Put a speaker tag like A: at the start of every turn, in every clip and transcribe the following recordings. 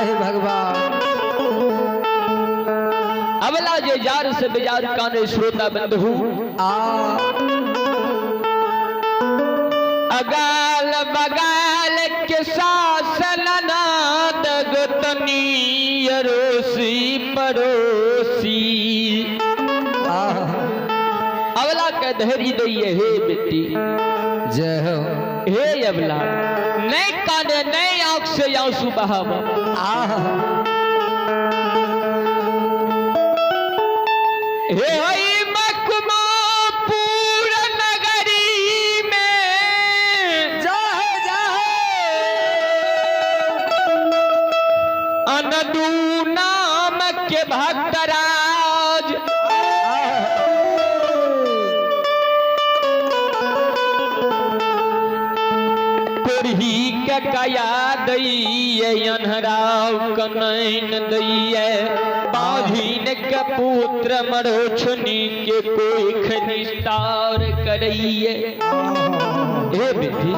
A: हे भगवान।
B: अबला जे जार से बेजार काने श्रोता बंधु
A: आ
B: अगाल बगाल के सासन नाद गोतनी अरोसी पड़ोसी।
A: आ
B: अबला के धैर्य दैये हे बेटी,
A: जय हो।
B: हे अबला, नहीं काने नहीं आंख से आंसू बहाव।
A: आ
B: हे हई मखमापुर नगरी में
A: जय हो, जय हो।
B: अनदू नाम के भक्तराज कोढ़ी के कया दैये अन्हराव कनैन दैये बाझिन के पुत्र मरोछनी के कोख निस्तार करैये। हे बेटी
A: आ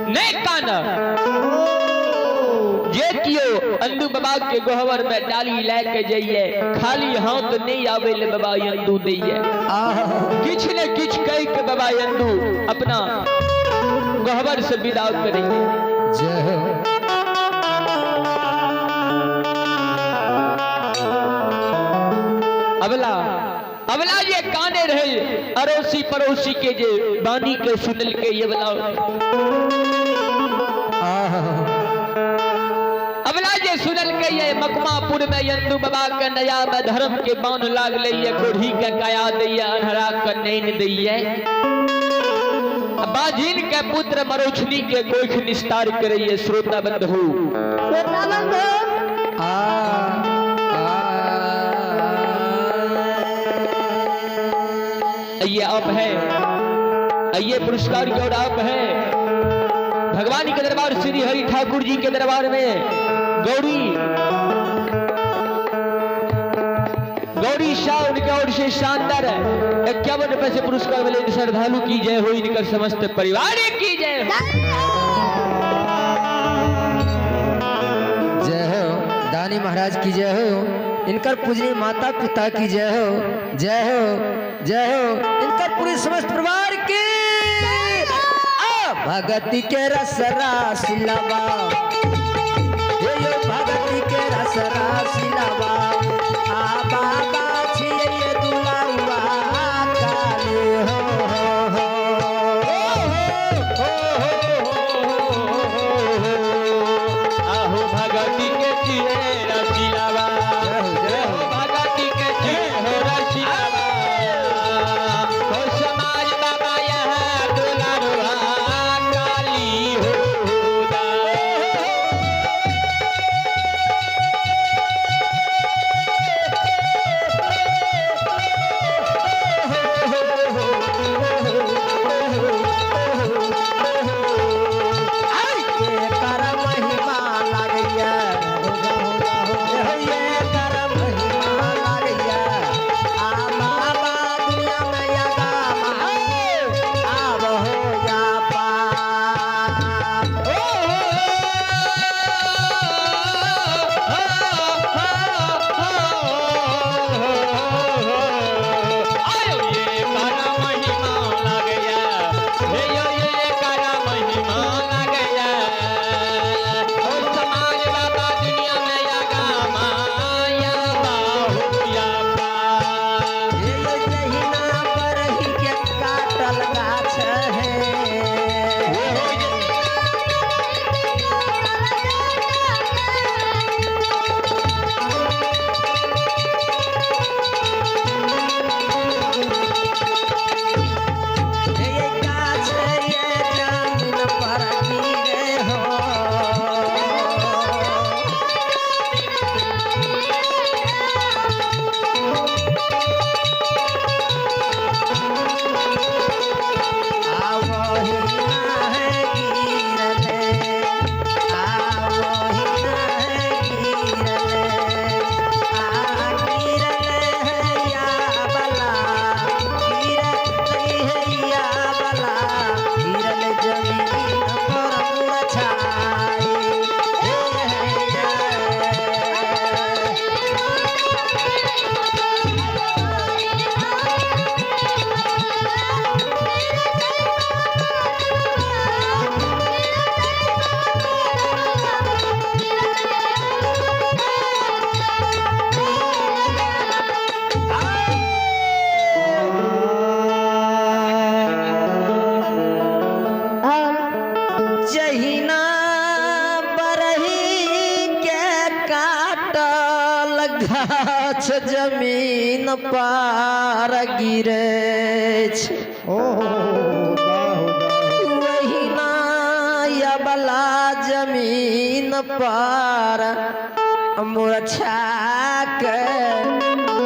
B: नहीं काना जे कियो अंदू बाबा के गोहवर में डाली ले के जाइए खाली हाथ नहीं आवे ले बाबा अंदू दैये
A: आ
B: किछ ने किछ कह के बाबा अंदू अपना गहबर से विदा करेंगे।
A: जय हो।
B: अबला अबला ये काने रहे अड़ोसी पड़ोसी के जे बानी के सुनल के ये बला
A: आ
B: अबला जे सुनल के ये मकमापुर में यंदू बाबा के नया में धर्म के बांध लाग ले ये कोढ़ी के काया दैये अनहरा के नैन दैये बाजिन के पुत्र मरोछनी के कोख निस्तार करैये। श्रोता बंधु
C: श्रोता बंधु
A: आ
B: ये आप है, ये पुरस्कार की और आप है भगवान के दरबार श्री हरि ठाकुर जी के दरबार में गौरी गौरी शाह उनके ओर से शानदार 51 रुपए से पुरस्कार मिले। इन श्रद्धालु की जय हो, इनका समस्त परिवार की जय हो।
A: जय हो दानी महाराज की जय हो, इनकर पूजनीय माता पिता की जय हो, जय हो, जय हो इनकर पूरे समस्त परिवार की। आ भगति के रस रास लवा, हे यो भगति के रस रास लवा, आ बाबा छिये दुलावा काले हो हो हो
B: आहो भगती के चिरे रसिलावा,
A: जय हो,
B: हो भगती के चिरे हो रसिलावा, हो समाज बाबा यह दुलारुआ काली हो दा।
A: गाछ जमीन पार गिरे छै। वहिना अबला जमीन पर मुरछा के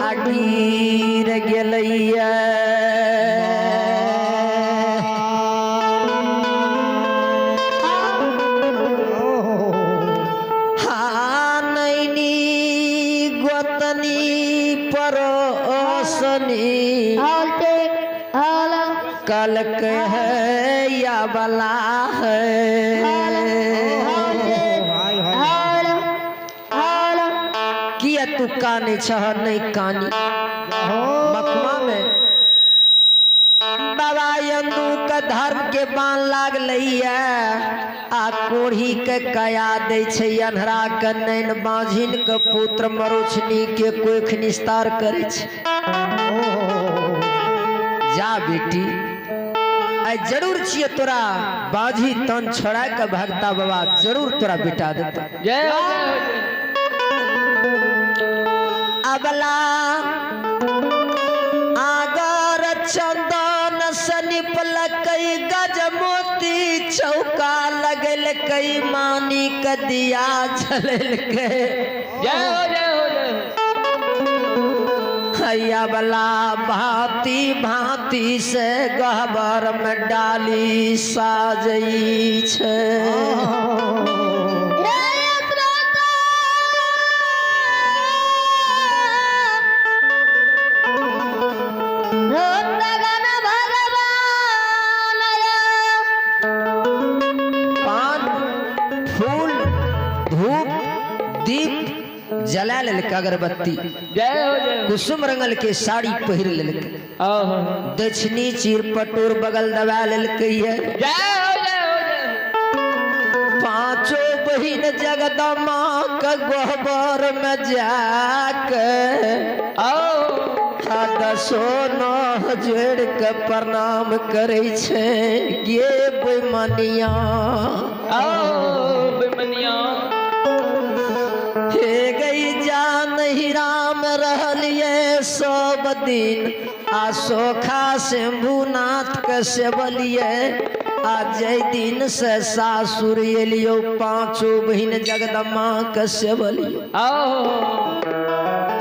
A: आ गिर गेलैया। हाँ नैनी गोतनी परोसनी कल के है या बला है। किया तू काने छह नहीं कानी मखमा में बाबा यंदू के धर्म के बान लागलैया आ कोढ़ी के कया दै छै अन्हरा के नैन बाझिन के पुत्र मरुछनी के कोख निस्तार करै छै। जा बेटी आई जरूर छिए तोरा बाझी तन छोड़ा के भगता बाबा जरूर तोरा बेटा देता।
B: जय हो जय हो जय।
A: अबला आगर चंदन से निपलकै गजमोती चौका लगलकै मानी के दिया जललकै।
B: जय हो जय हो जय हो।
A: हैया बला भांति भांति से गहबर में डाली साजई छै। पान फूल धूप दीप जला लेलक अगरबत्ती
B: जय हो जय हो।
A: कुसुम रंगल के साड़ी पहिर लेलक
B: आहो।
A: दक्षिणी चीर पटोर बगल दबा लेलकै है।
B: जय हो जय हो जय हो।
A: पांचों बहिन जगदम्बा के गहबर में जाके
B: आओ।
A: दसो नौ जोड़ के प्रणाम करै छै गे बेमनिया।
B: आओ बेमनिया।
A: हे गई जान ही राम रहलिए सब दिन आ सोखा शंभुनाथ के सेवलिए आ जै दिन से सासुर एलियो पांचों बहिन जगदम्बा के सेवलियो।
B: आओ।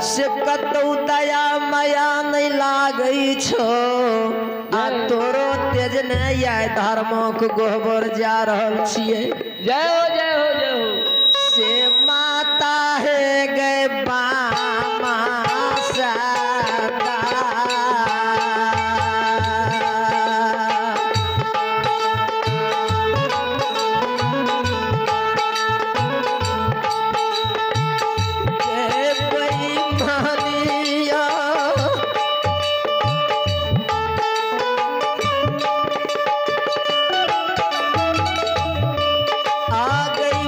A: से कतौ दया माया नहीं लागै छो आ तोरो तेज ने आय धर्मक गोबर जा रहल छियै।
B: जय हो जय हो जय हो।
A: से माता है गए बामा सदा बेईमानिया आ गई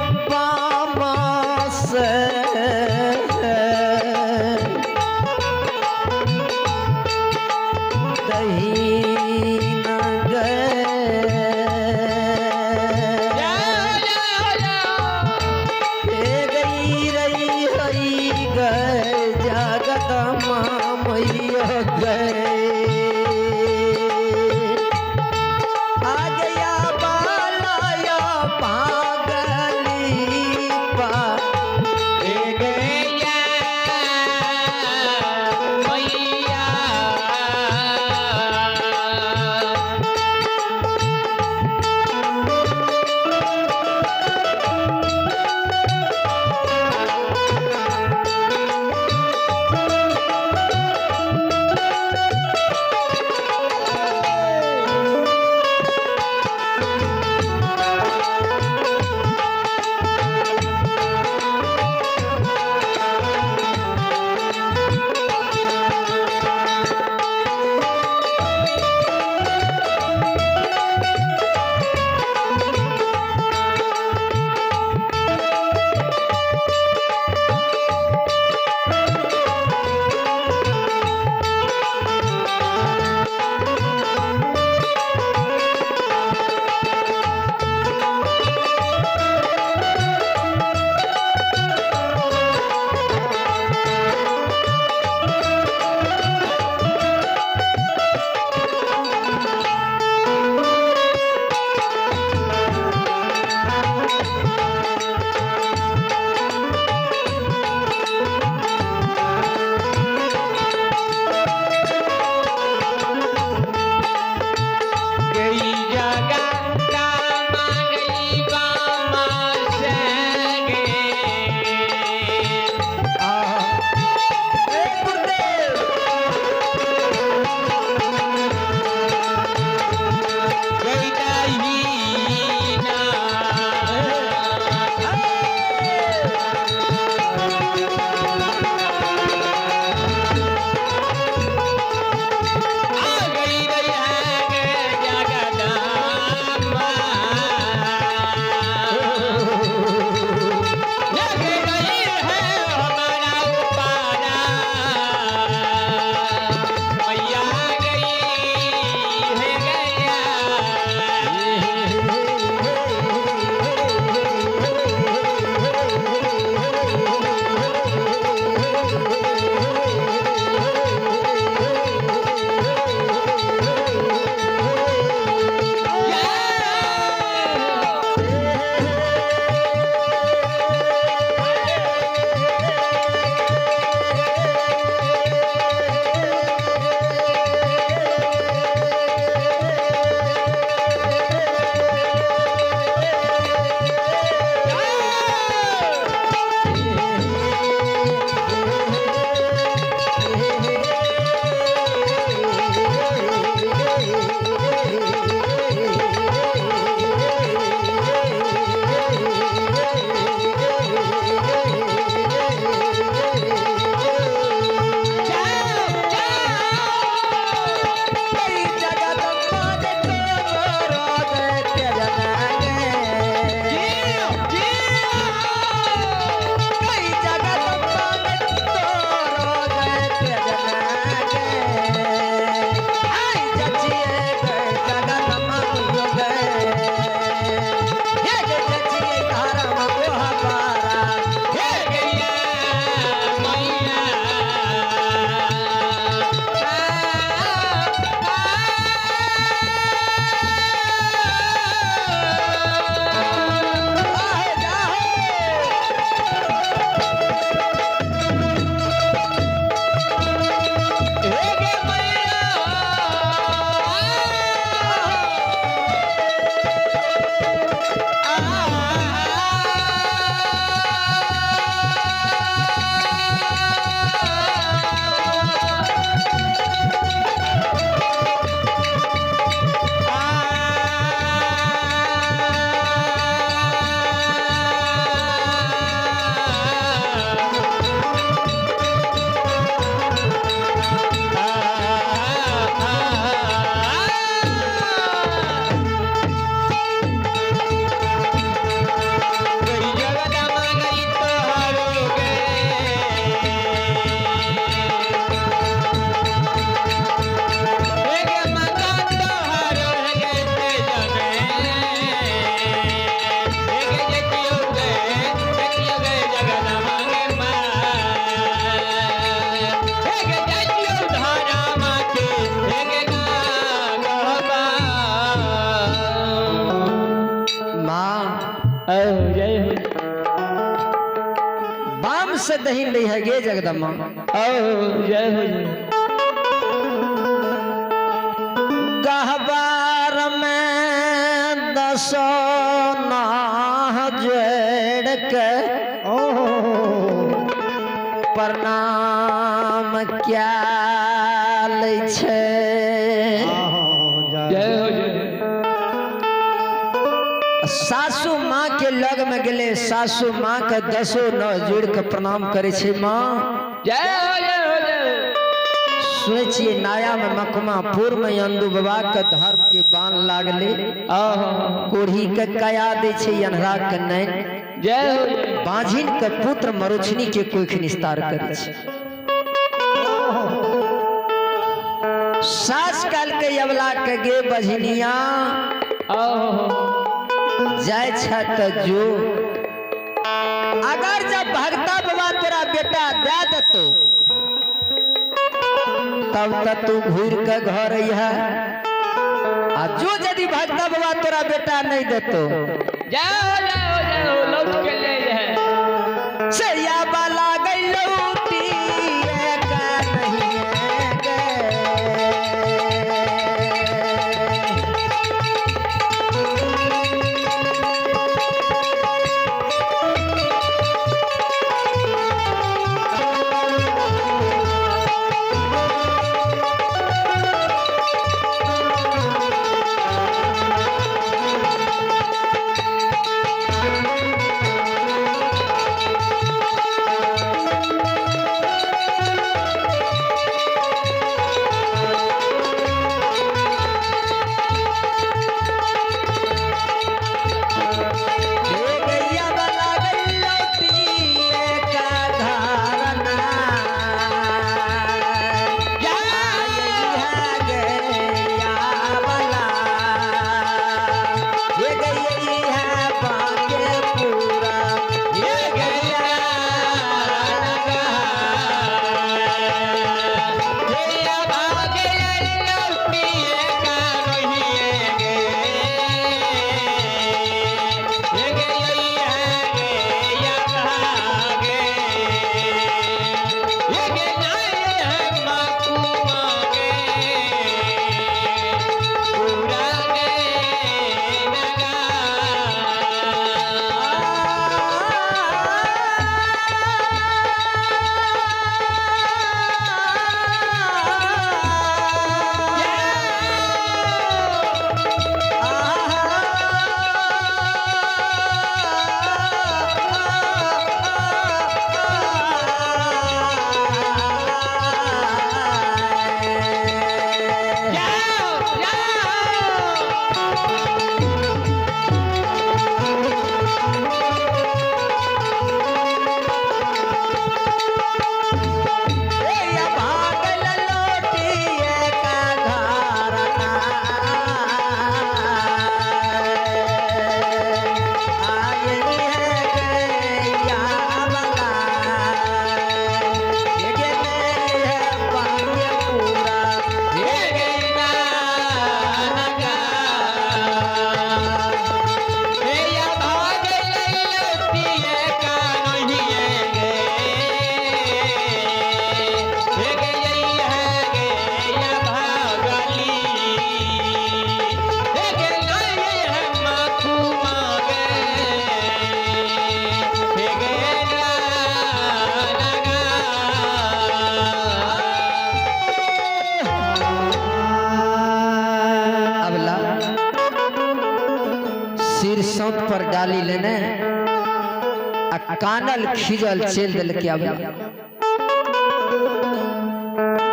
A: से दही नहीं है गे जगदम्बा।
B: आओ जय हो जय।
A: गहबार में दसो नाह जोड़ के प्रणाम क्या लै छै।
B: जय हो जय।
A: सासू माँ के लग में गेले, सासू माँ के दसो नौ जोड़ के प्रणाम करे छै माँ।
B: जय हो जय हो जय हो।
A: सुनै छियै नया में मकमापुर में अंदू बाबा के धर्म के बान लागले,
B: आहो
A: कोढ़ी के कया दै छै अन्हरा के नैन,
B: जय हो जय।
A: बाझिन के पुत्र मरुछनी के कोख निस्तार करे छै। सास काल के यवला के गे बझनिया
B: आहो
A: जाय छ त जो, अगर जब भगता बाबा तोरा बेटा दे देतो तब तक तू घूर के घर अइहे, आ जो यदि भगता बाबा तोरा बेटा नहीं देतो
B: जय हो जय हो जय हो, लौट के ले जाए।
A: से या बाला गई लौटी का नहीं गे। हे गैया वाला गई लौटी का घरना, आई है गैया वाला, हे गैया है बाके पूरा, हे गैया ए भागल लौटी का घरना, आई है गैया वाला, हे गेले है बाके पूरा, हे गैया अबला सिर सौंत पर डाली लेने आ कानल खिजल चल दिल के अबला।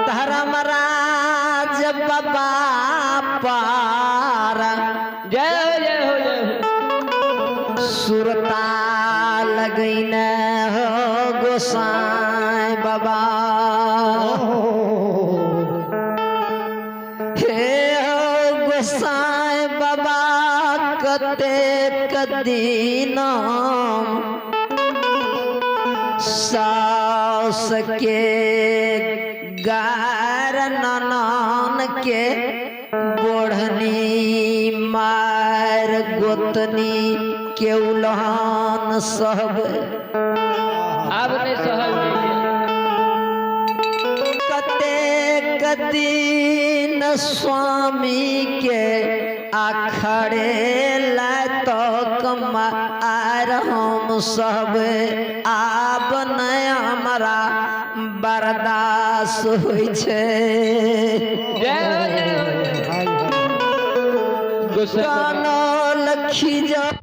A: धर्मराज बाबा पारा
B: जय हो जय हो जय हो।
A: सुरता लगैन हो गोसाई बाबा, हे हो गोसाई बाबा कतेक दिन सास के गार ननन के बोढ़नी मार गोतनी के उलहन सब।
B: आब नहि सहल जाइए।
A: कतेक दिन स्वामी के आखड़े लातक मार हम सब, आब नहि हमरा बर्दाश्त होइ छै।
B: जय हो, जय हो, जय हो। गोसाई
A: कानल खिजल।